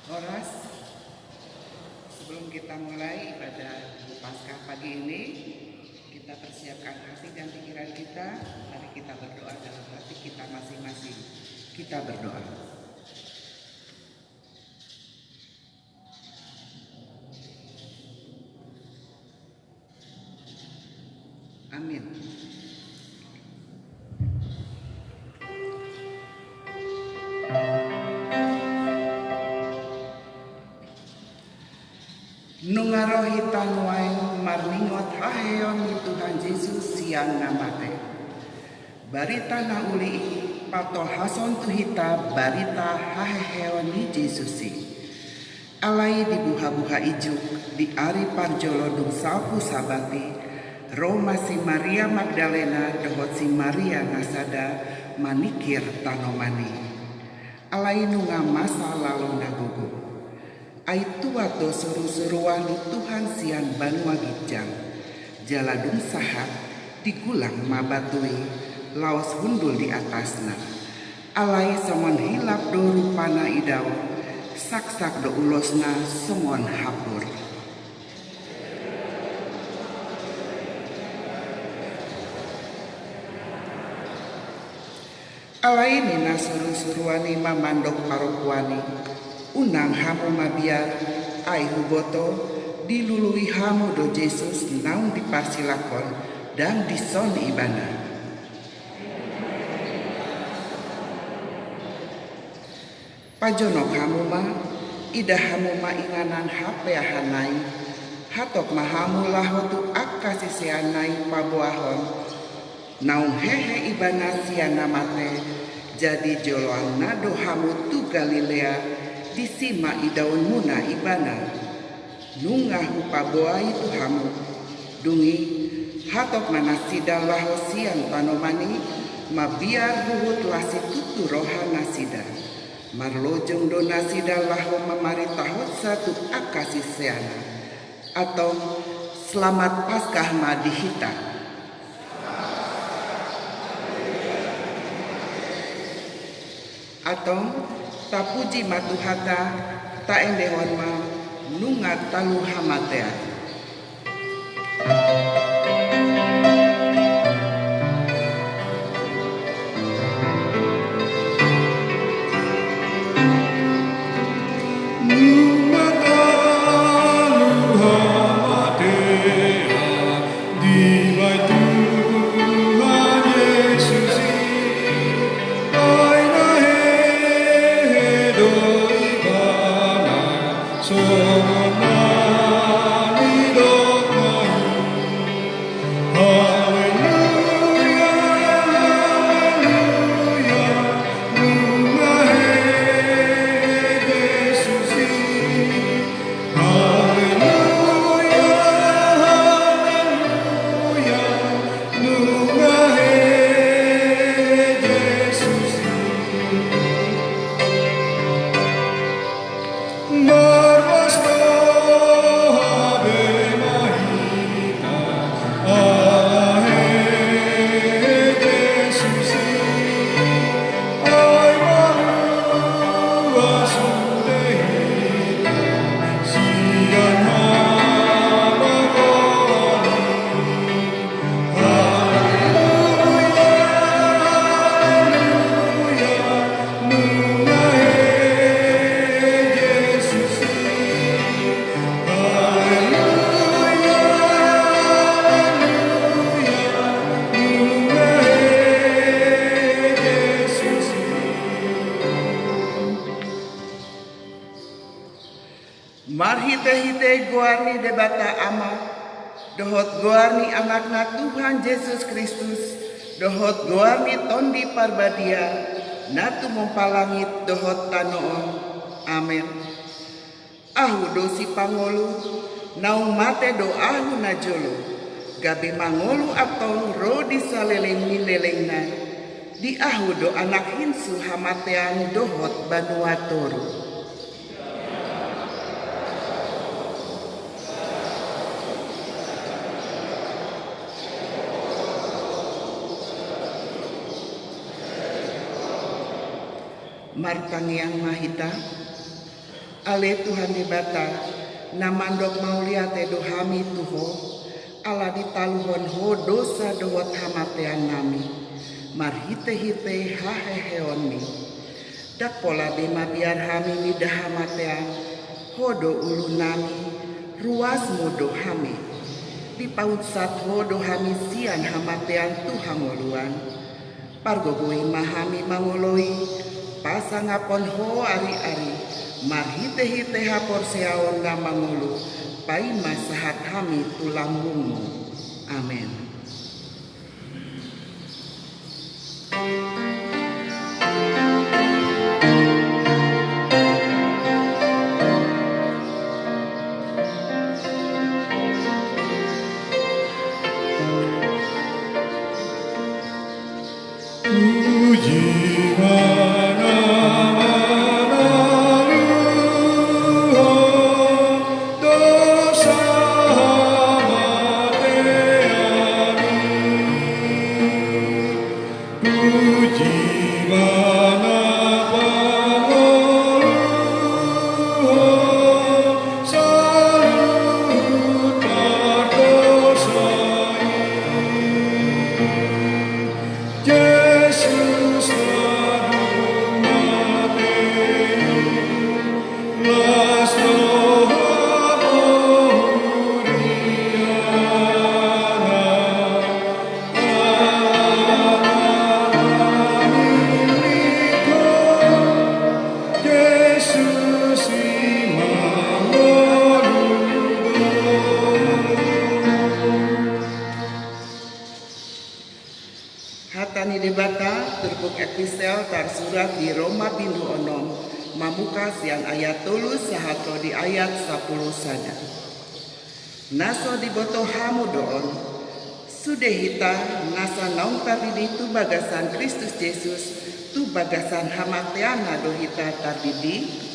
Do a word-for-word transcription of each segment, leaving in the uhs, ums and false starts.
Horas. Sebelum kita mulai ibadah Minggu Paskah pagi ini, kita persiapkan hati dan pikiran kita. Mari kita berdoa dalam hati kita masing-masing. Kita berdoa. Amin. Nunga ro hita nuaeng marningot haheheon ni Tuhan Jesus sian na mate. Barita na uli i patolhashon tu hita barita haheheon ni Jesus i. Alai di buhabuha ijuk, di ari parjolo dung salpu Sabat i, ro ma si Maria Magdalena dohot si Maria na sada maningkir tanoman i. Alai nunga masa lalona gogo. Ai tuat do surusuruan ni Tuhan sian banua ginjang. Jala dung sahat, digulang ma batu i, laos hundul di atasna. Alai songon hilap do rupana idaon, saksak do ulosna songon hapur. Alai ninna surusuruan i ma mandok parompuan i, unang hamu mabiar, ai huboto, dilului hamu do Jesus naung diparsilangkon, ndang dison ibana. Pajonok hamu ma, idah hamu ma inganan hapeahanna i, hatop ma hamu laho tu angka siseanna i paboahon, naung hehe ibana sian na mate, jadi joloanna do hamu tu Galilea, disi ma idaonmuna ibana. Nunga hupaboa i tu hamu. Dung i, hatop ma nasida laho sian tanoman i, mabiar huhut las situtu roha nasida. Marlojong do nasida laho mamaritahonsa tu angka siseanna. Antong, selamat Paskah ma di hita. Antong, tapuji ma Tuhanta, taendehon ma, nunga talu hamatean. Nunga talu hamatean, dibahen Tuhan Jesus i, ai na hehe do ibana, songon na nidokna i. Haleluya, haleluya, nunga hehe Jesus i. Haleluya, haleluya, nunga hehe Jesus i. Marlas roha be ma hita, ala hehe Jesus i. Ai maruas sude hita sian hamagoan i. Haleluya, haleluya, nunga hehe Jesus i. Haleluya, haleluya, nunga hehe Jesus i. Marhitehite goar ni Debata Ama, dohot goar ni Anakna Tuhan Jesus Kristus, dohot goar ni Tondi Parbadia, na tumompa langit dohot tano on. Amen. Ahu do sipangolu, naung mate do ahu najolo, gabe mangolu antong ro di saleleng ni lelengna. Di ahu do anak hinsu hamatean dohot banua toru. Martangiang ma hita. Ale Tuhan Debata, na mandok mauliate do hami tu Ho, ala ditaluhon Ho dosa dohot hamateannami, marhitehite haheheonMi. Ndang pola be mabiar hami mida hamatean, Ho do ulunami, ruasMu do hami. Dipaunsat Ho do hami sian hamatean tu hangoluan. Pargogoi ma hami mangoloi, pasangaphon Ho ari-ari, marhitehite haporseaon na mangolu, paima sahat hami tu lambungMu. Amen. Hata ni Debata turpuk epistel tarsurat di Roma bindu onom, mamungka sian ayat tolu sahat ro di ayat sampulu sada. Na so diboto hamu do on, sude hita nasa naung tardidi tu bagasan Kristus Jesus, tu bagasan hamateanna do hita tardidi?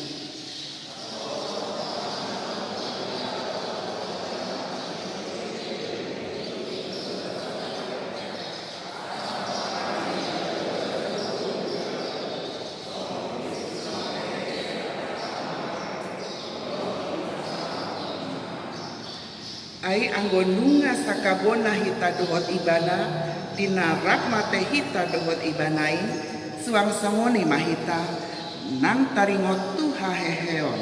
Ai anggo nunga sangkabonna hita dohot Ibana, di na rap mate hita dohot Ibana i, suang songon i ma hita, nang taringot tu haheheon.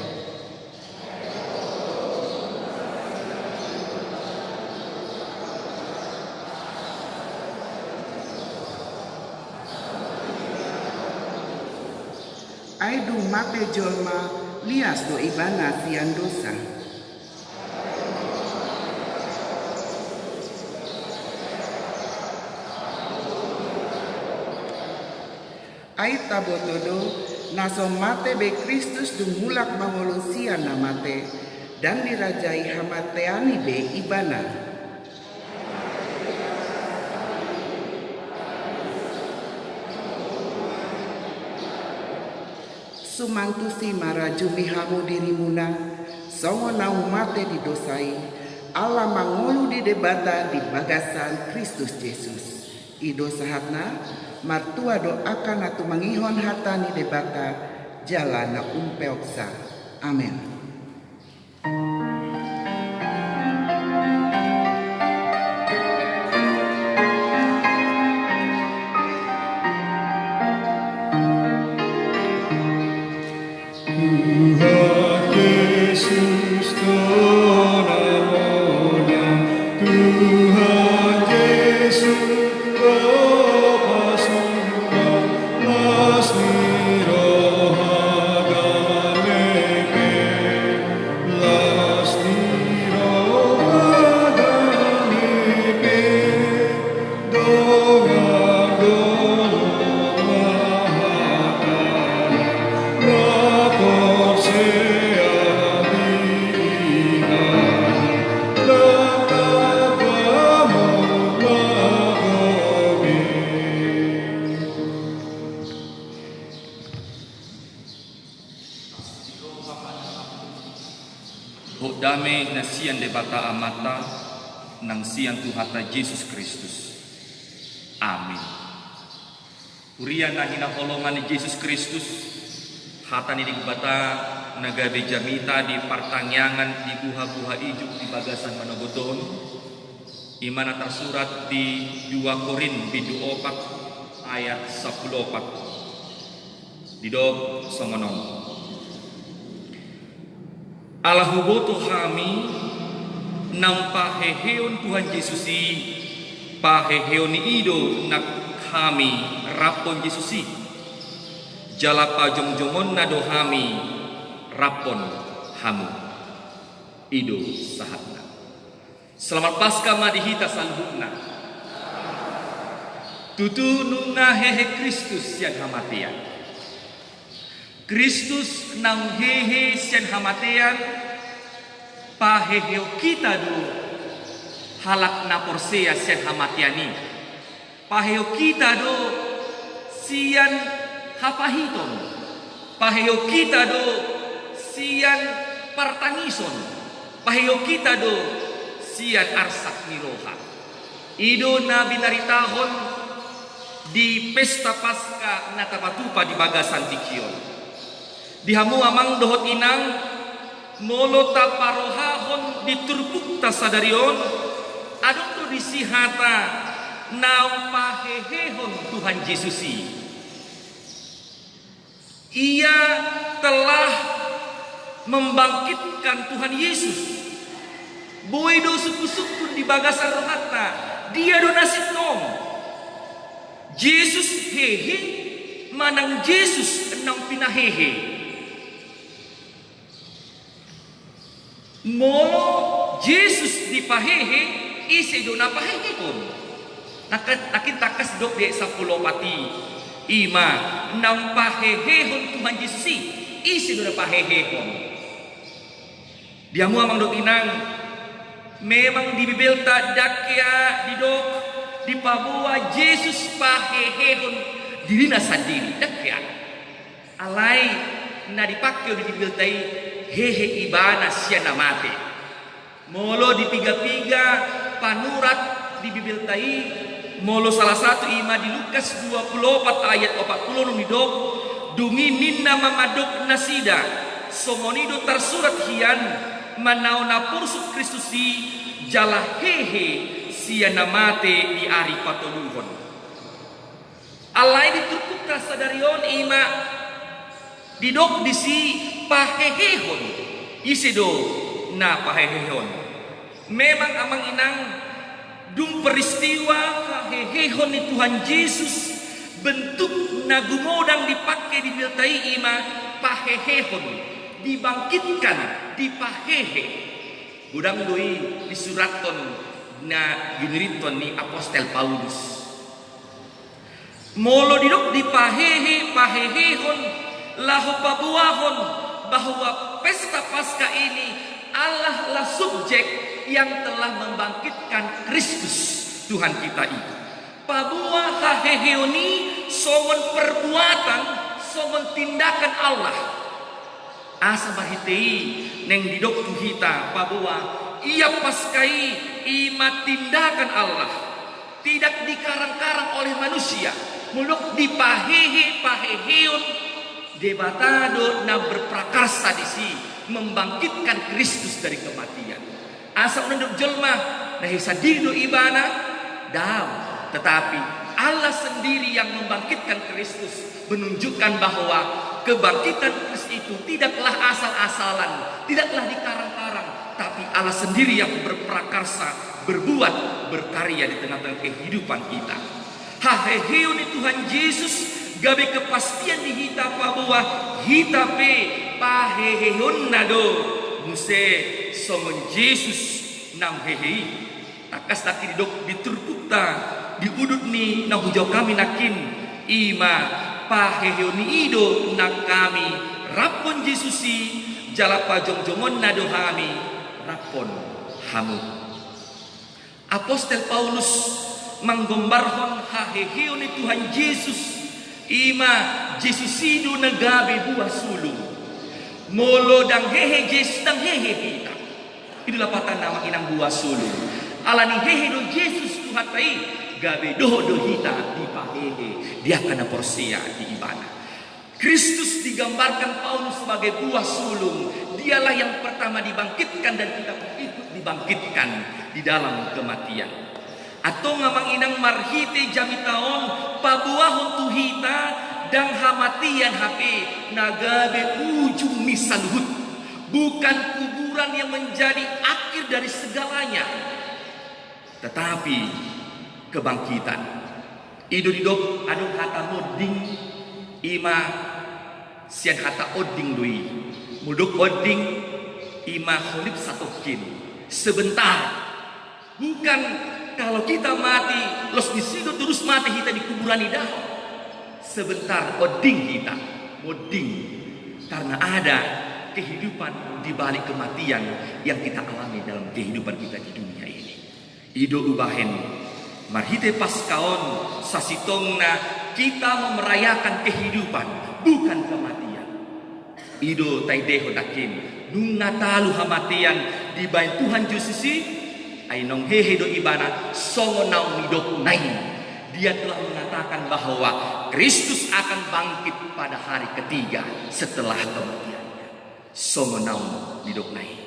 Ai dung mate jolma, lias do ibana sian dosa. Ai taboto do, na so mate be Kristus dung mulak mangolu sian na mate, ndang dirajai hamatean i be ibana. Suman tusi marajumi hamu dirimuna, songon naung mate di dosa i, ala mangolu di Debata di bagasan Kristus Jesus. I do sahatna, martua do angka na tumangihon hata ni Debata, jala na umpeopsa. Amen. Tuhan Jesus, Tuhan Jesus, las ni roha damai pe, las ni roha damai pe, dongan dongan na porsea di Ibana, na tapa muna gobe. Hot dame na sian Debata Amanta, nang sian Tuhanta Jesus Kristus. Amin. Huria na hinaholongan ni Jesus Kristus, hata ni Debata Na gabe jamita di partangiangan di buha-buha ijuk di bagasan manogot on, i ma na tarsurat di dua Korint bindu opat ayat sampulu opat. Didok songon on. Ala huboto hami naung paheheon Tuhan Jesus i, paheheon ni i do nang hami raphon Jesus i. Jala pajongjongonna do hami raphon hamu. I do sahatna. Selamat Paskah ma di hita saluhutna. Tutu nunga hehe Kristus sian hamatean. Kristus naung hehe sian hamatean, paheheon hita do halak na porsea sian hamatean i. Paheheon hita do sian hapahiton. Paheheon hita do sian partangison. Paheheon hita do sian arsak ni roha. I do na binaritahon di pesta Paskah na tapatupa di bagasan tingki on. Di hamu amang dohot inang, molo taparohahon di turpukta sadari on, adong do disi hata naung pahehehon Tuhan Jesus i. Ia telah membangkitkan Tuhan Yesus. Boi do sungkun-sungkun di bagasan rohanta, dia do na sintong. Jesus hehe manang Jesus naung pinahehe? Molo Jesus dipahehe, ise do na pahehehon? Nangkin tangkas didok di sampulu opat i, i ma naung pahehehon Tuhan Jesus i, ise do na pahehehon? Di hamu amang dohot inang, memang di Bibelta ndang hea didok dipaboa Jesus pahehehon dirina sandiri, ndang hea. Alai na dipangke di Bibelta i, hehe ibana sian na mate. Molo dipiga-piga panurat di Bibelta i, molo salah satu i ma di Lukas dua pulu opat ayat opat pulu onom didok, dung i ninna ma mandok nasida, songon i do tarsurat hian, manaon na porsuk Kristus i, jala hehe sian na mate di ari patoluhon. Alai di turpukta sadari on i ma didok disi pahehehon. Ise do na pahehehon? Memang amang inang, dung peristiwa pahehehon ni Tuhan Jesus, bentuk na gumodang dipangke di Bibelta i i ma pahehehon, dibangkitkan, dipahehe. Godang do i disurathon na giniriton ni apostel Paulus. Molo didok dipahehe, pahehehon, laho paboahon bahwa pesta Paskah ini adalah subjek yang telah membangkitkan Kristus Tuhan kita itu. Paboa haheheon i songon perbuatan, songon tindakan Allah. Asa marhite i naeng didok tu hita paboa ia Paskah i i ma tindakan Allah. Tidak dikarang-karang oleh manusia. Molo dipahehe, paheheon, Debata do na berprakarsa disi, membangkitkan Kristus dari kematian. Asa unang didok jolma, na hehe sandiri do ibana, daong. Tetapi Allah sendiri yang membangkitkan Kristus, menunjukkan bahwa kebangkitan Kristus itu tidaklah asal-asalan, tidaklah dikarang-karang, tapi Allah sendiri yang berprakarsa, berbuat, berkarya di tengah-tengah kehidupan kita. Haheheon ni Tuhan Jesus gabe kepastian di hita paboa hita pe paheheonna do muse songon Jesus naung hehe i. Tangkas nangkin didok di turpukta, di udut ni na hujau hami nangkin, i ma paheheon ni i do nang hami raphon Jesus i, jala pajongjongonna do hami raphon hamu. Apostel Paulus manggombarhon haheheon ni Tuhan Jesus, i ma Jesus i do na gabe buah sulung. Molo ndang hehe Jesus, ndang hehe hita. I do lapatanna amang inang buah sulung. Alani hehe do Jesus Tuhanta i, gabe dohot do hita dipahehe di angka na porsea di ibana. Kristus digambarkan Paulus sebagai buah sulung. Dialah yang pertama dibangkitkan dan kita pun ikut dibangkitkan di dalam kematian. Antong amang inang, marhite jamita on paboahon tu hita ndang hamatian hape na gabe ujung ni saluhut. Bukan kuburan yang menjadi akhir dari segalanya, tetapi kebangkitan. I do didok adong hata monding, i ma sian hata onding do i. Molo didok onding, i ma holip satongkin. Sebentar. Bukan kalau kita mati, laos disi do terus mate hita di kuburan i, daong. Sebentar, onding hita, monding. Karena ada kehidupan di balik kematian yang kita alami dalam kehidupan kita di dunia ini. I do umbahen marhite Paska on sasintongna kita mau merayakan kehidupan, bukan kematian. I do taendehon nangkin, nunga talu hamatean dibahen Tuhan Jesus i, ai naung hehe do ibana songon naung nidokna i. Dia telah mengatakan bahwa Kristus akan bangkit pada hari ketiga setelah kematiannya. Songon naung nidokna i.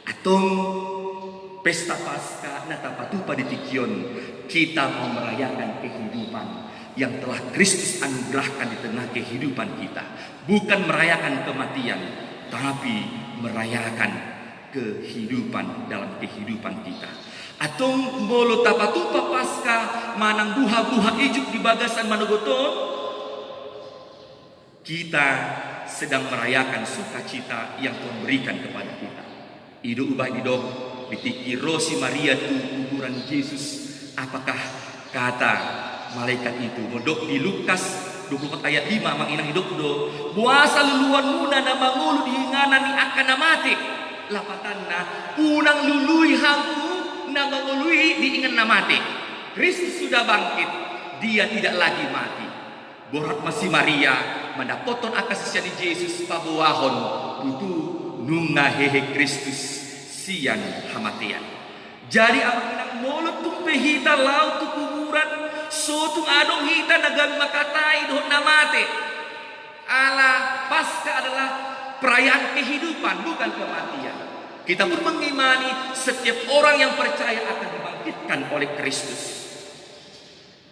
Antong pesta Paska na tapatupa di tingki on, kita mau merayakan kehidupan yang telah Kristus anugerahkan di tengah kehidupan kita. Bukan merayakan kematian, tapi merayakan kehidupan dalam kehidupan kita. Antong molo tapatupa Paska manang buha-buha ijuk di bagasan manogot on, kita sedang merayakan sukacita yang Tuhan berikan kepada kita. I do umbahen didok, di tingki ro si Maria tu kuburan Jesus, apakah kata malaikat itu? Molo didok di Lukas dua puluh empat ayat lima, amang inang, didok do, boasa luluanmuna na mangolu di inganan ni angka na mate? Lapatanna, unang lului hamu na mangolu i di inganan na mate. Kristus sudah bangkit, dia tidak lagi mati. Borhat ma si Maria mandapothon angka sisean ni Jesus paboahon tutu nunga hehe Kristus sian hamatean. Jadi amang inang, molo tung pe hita laho tu kuburan, so tung adong hita na gabe mangkatai dohot na mate. Ala Paska adalah perayaan kehidupan, bukan kematian. Kita pun mengimani setiap orang yang percaya akan dibangkitkan oleh Kristus.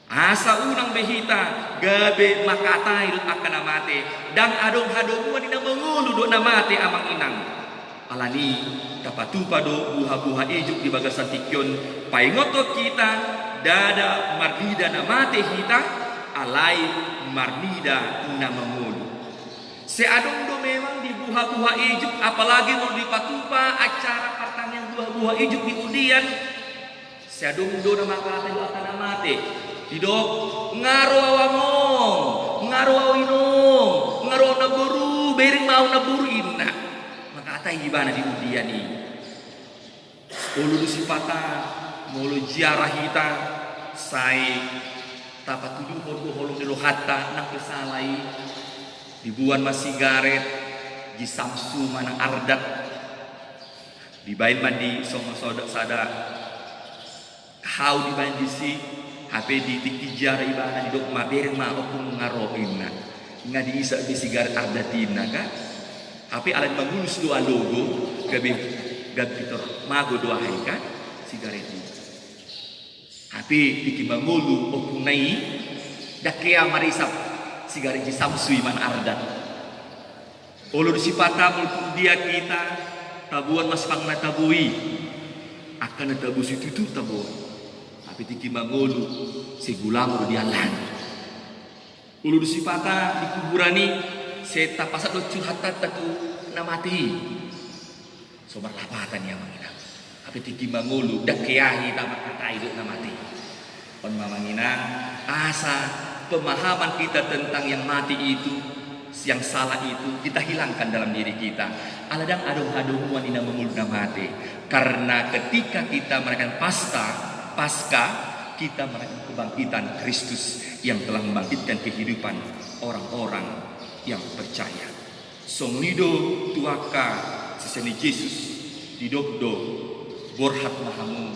Asa unang be hita gabe mangkatai dohot angka na mate, ndang adong hadomuan ni na mangolu dohot na mate, amang inang. Alani tapatupa do buha-buha ijuk di bagasan tingki on, paingothon hita, ndada marnida na mate hita, alai marnida na mangolu. Sai adong do memang di buha-buha ijuk, apalagi molo dipatupa acara partangiangan buha-buha ijuk di undian. Sai adong do na mangkatai dohot angka na mate. Didok, nga ro au among, nga ro au inong, nga ro au namboru, bereng ma au namboru, inna. Mangkatai ibana di undian i. Olo do sipata, molo ziarah hita, sai tapatuduhon do holong ni rohanta, nang pe sala i. Diboan ma sigaret, jin samsu manang ardat. Dibaen ma di songon sada, sada hau dibaen disi, hape di tingki ziarah ibana didok ma, bereng ma ompung nga ro, inna. Nga diisap be sigaret ardat i, inna, kan. Hape alai mangulus do alogo, gabe, gabe pintor mago do aha i, kan, sigaret i. Hape tingki mangolu ompungna i, ndang hea marisap sigaret jin samsu i manang ardat. Olo do sipata molo tung dia hita, taboan ma sipangna tabo i. Angka na tabo situtu taboan. Hape tingki mangolu, sai gulang do diallang. Olo do sipata di kuburan i, sai tapasahat do curhatanta tu na mate i. So marlapatan i, amang inang. Hape tingki mangolu, ndang hea hita mangkatai dohot na mate. On ma, amang inang, asa pemahaman kita tentang yang mati itu, yang salah itu, kita hilangkan dalam diri kita. Ala ndang adong hadomuan ni na mangolu na mate. Karena ketika kita merayakan Paska, Paska, kita merayakan kebangkitan Kristus yang telah membangkitkan kehidupan orang-orang yang percaya. Songon i do tu angka sisean ni Jesus, didok do, borhat ma hamu,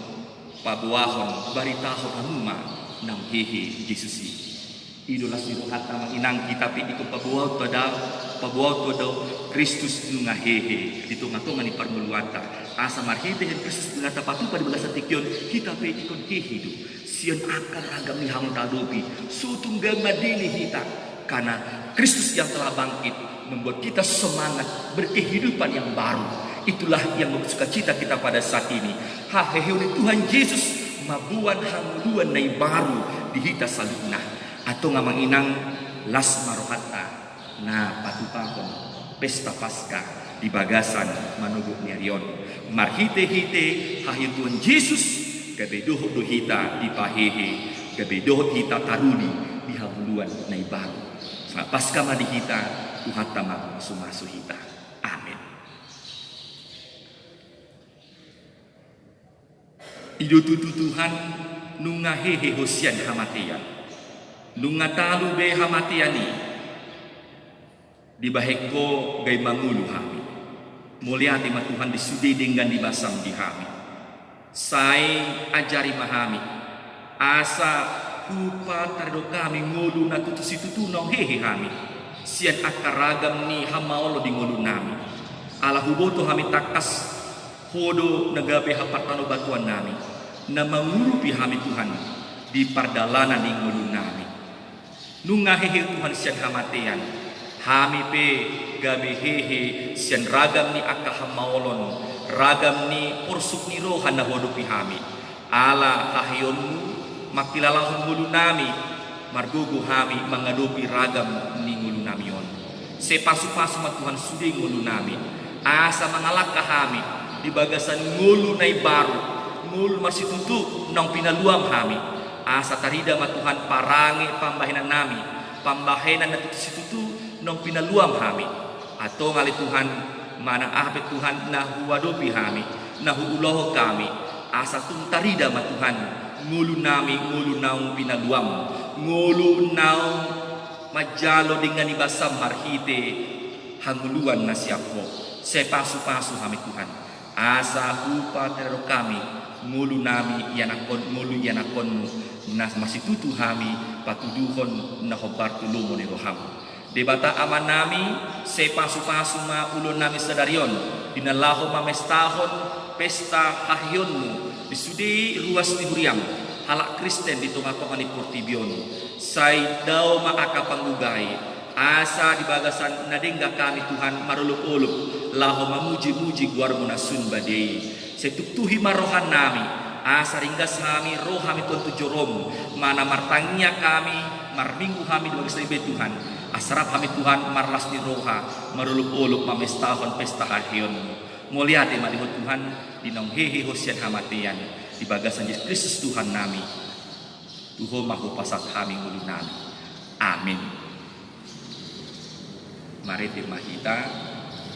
paboahon, baritahon hamu ma naung hehe Jesus i. I do las ni rohanta, amang inang, hita pe ingkon paboaon tu ada, paboaon tu ada Kristus nunga hehe di tonga-tonga ni parngoluanta. Asa marhite-hite Kristus nunga tapatupa di bagasan tingki on, hita pe ingkon hehe do sian angka ragam ni hal na tahadopi. So tung gabe madele hita, karena Kristus yang telah bangkit membuat kita semangat berkehidupan yang baru. Itulah yang membuat sukacita kita pada saat ini. Haheheon ni Tuhan Jesus mamboan hangoluan na imbaru di hita saluhutna. Antong, amang inang, las ma rohanta na patupahon pesta Paska di bagasan manogot ni ari on. Marhite-hite haheheon Tuhan Jesus, gabe dohot do hita dipahehe, gabe dohot hita taruli di hangoluan na imbaru. Selamat Paska ma di hita, Tuhanta ma mamasu-masu hita. Amen. I do tutu, Tuhan, nunga hehe Ho sian hamatean. Nunga talu be hamatean i dibahen Ho gabe mangolu hami. Mauliate ma, Tuhan, di sude denggan ni basaM di hami. Sai ajari ma hami, asa hupatarida hami ngolu na tutu situtu naung hehe hami sian angka ragam ni hamaolon di ngolunami. Ala huboto hami tangkas Ho do na gabe hapartanobatuannami, na mangurupi hami, Tuhan, di pardalanan ni ngolunami. Nunga hehe Tuhan sian hamatean, hami pe gabe hehe sian ragam ni angka hamaolon, ragam ni porsuk ni roha na huadopi hami. Ala haheheonMu mangkilalahon ngolunami, margogo hami mangadopi ragam ni ngolunami on. Sai pasu-pasu ma, Tuhan, sude ngolunami, asa mangalangka hami di bagasan ngolu na imbaru, ngolu marsitutu naung pinaluaM hami. Asa tarida ma, Tuhan, parange pambahenannami, pambahenan na tutu situtu naung pinaluaM hami. Antong ale, Tuhan, manang aha pe, Tuhan, na huadopi hami, na huulahon hami, asa tung tarida ma, Tuhan, ngolunami ngolu naung pinaluaM, ngolu naung manjalo denggan ni basaM marhite hangoluan na sian Ho. Sai pasu-pasu hami, Tuhan, asa hupatarida hami ngolunami ianakhon, ngolu ianakhonMu, na marsitutu hami patuduhon na hombar tu lomo ni rohaM. Debata Amanami, sai pasu-pasu ma ulaonnami sadari on, di na laho mamestahon pesta haheheonMu di sude ruas ni huriaM, halak Kristen di tonga-tonga ni portibi on. Sai dao ma angka panggugai, asa di bagasan na denggan hami, Tuhan, marolop-olop laho mamuji-muji goarMu na sun badia i. Sai tuktuhi ma rohanami, asa ringgas hami, ro hami, Tuhan, tu joroM, manang martangiang hami, marminggu hami di bagas na imbaru, Tuhan, asa rap hami, Tuhan, marlas ni roha, marolop-olop mamestahon pesta haheheonMu. Mauliate ma di Ho, Tuhan, di naung hehe Ho sian hamatean, di bagasan Jesus Kristus Tuhannami. Tu Ho ma hupasahat hami ngolunami. Amin. Marende ma hita,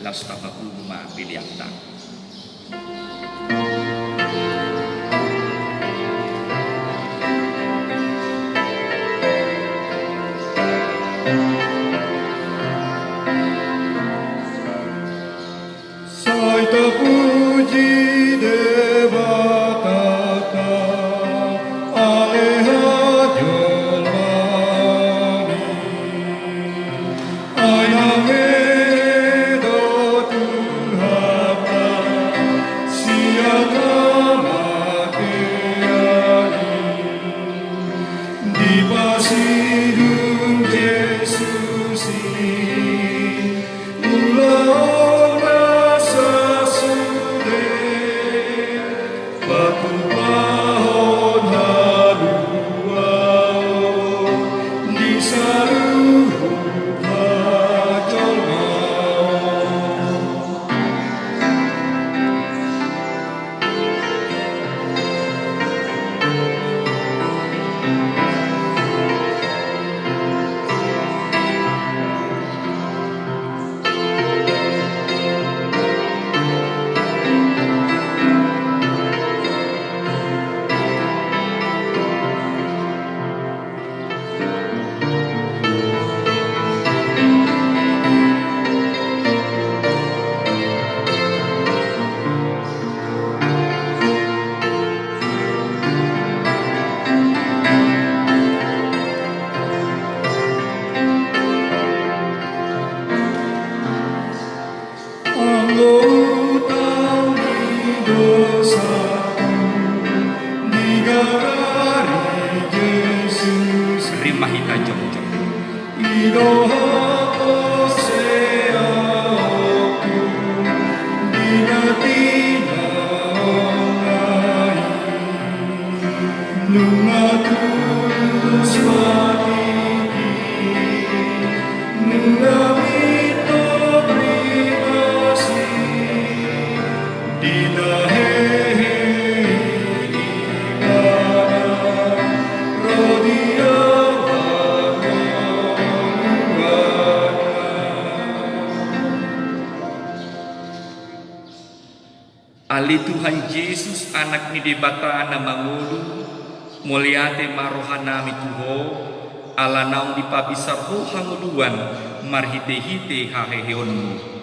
laos tapapungu ma peleanta. Sai tapuji Debatanta, ale hajolmaMi. Ai nang hehe do Tuhanta sian hamatean i, dipasidung Jesus i ulaonna sasude. Utang di dosa, digarari Jesus. Rima hita jongjong. Idohot ose aku, di na tinangai. Nunga tulus ma tingki, nunga mintor pribasi, di na hehe Ibana ro di roha ngoluanna. Ale Tuhan Jesus, Anak ni Debata na mangolu, mauliate ma rohanami tu Ho, ala naung dipabinsar Ho hangoluan marhitehite haheheonMu.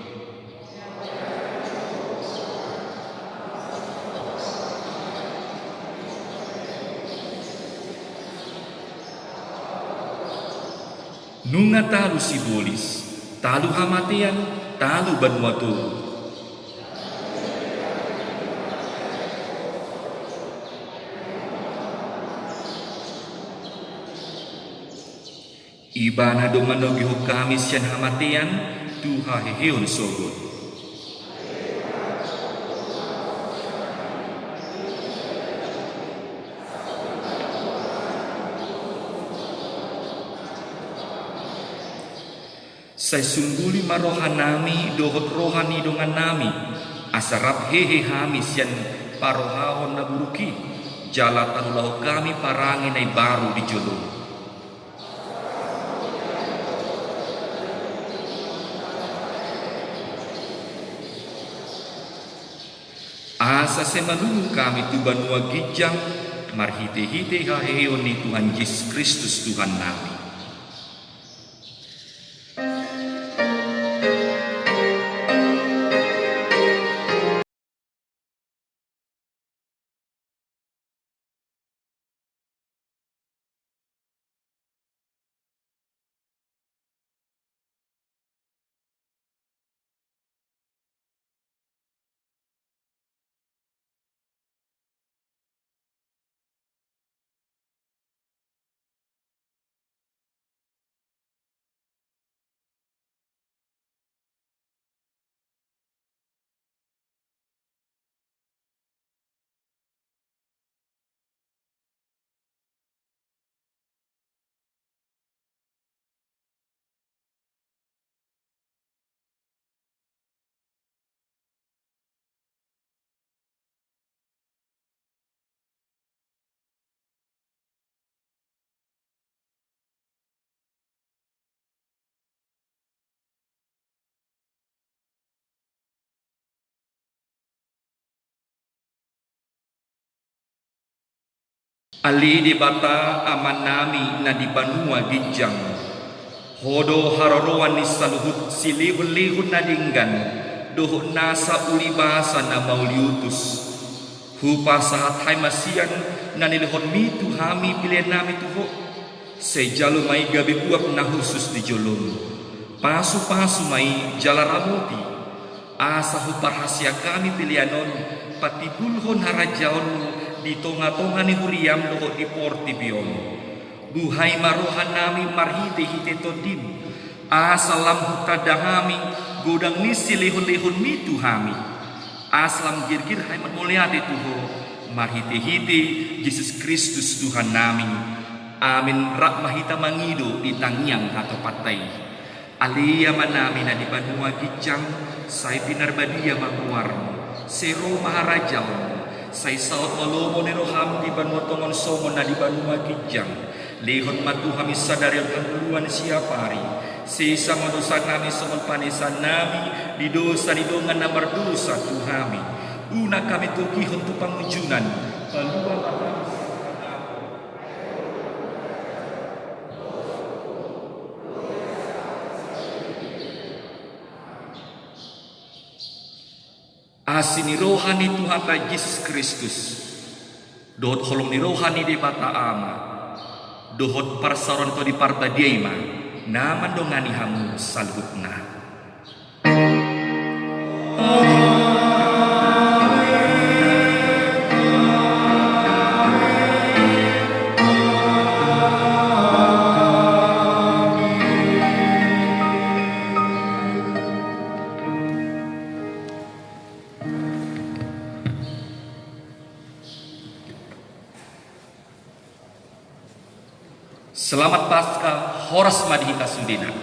Nunga talu sibolis, talu hamatean, talu banua togu. Ibana do manogihon hami sian hamatean tu haheheon sogot. Sai sungguli ma rohanami dohot roha ni dongannami, asa rap hehe hami sian parrohaon na buruk i, jala tarulahon hami parange na imbaru di joloM. Asa sai manungkun hami tu banua ginjang, marhitehite haheheon ni Tuhan Jesus Kristus Tuhannami. Ale Debata Amanami na di banua ginjang, Ho do haroroan ni saluhut silehonlehon na denggan dohot nasa ulibasa na mauliutus. Hupasahat hami ma sian na nilehonMi tu hami peleannami tu Ho. Sai jalo ma i gabe uap na hushus di joloM. Pasupasu ma i jala ramoti, asa huparhasea hami pelean on patimbulhon harajaonMu di tongatonga ni huriaM dohot di portibi on. Buhai ma rohanami marhitehite TondiM, asa lam hutanda hami godang ni silehonlehonMi tu hami. Asa lam girgir hami mauliate tu Ho, marhitehite Jesus Kristus Tuhannami. Amin. Rap ma hita mangido di tangiang hatopanta i. Ale Amanami na di banua ginjang, sai pinarbadia ma goarMu, sai ro ma harajaonMu, sai saut ma lomo ni rohaM di banua tonga on songon na di banua ginjang. Lehon ma tu hami sadari on hangoluan siapari. Sesa ma dosanami songon panesanami di dosa ni dongan na mardosa tu hami. Unang hami togihon tu pangunjunan. Palua ma hami sian harajaon. Asi ni roha ni Tuhanta Jesus Kristus, dohot holong ni roha ni Debata Ama, dohot parsaoran Tondi Parbadia i ma na mandongani hamu saluhutna. Selamat Paskah, horas ma di hita sudena.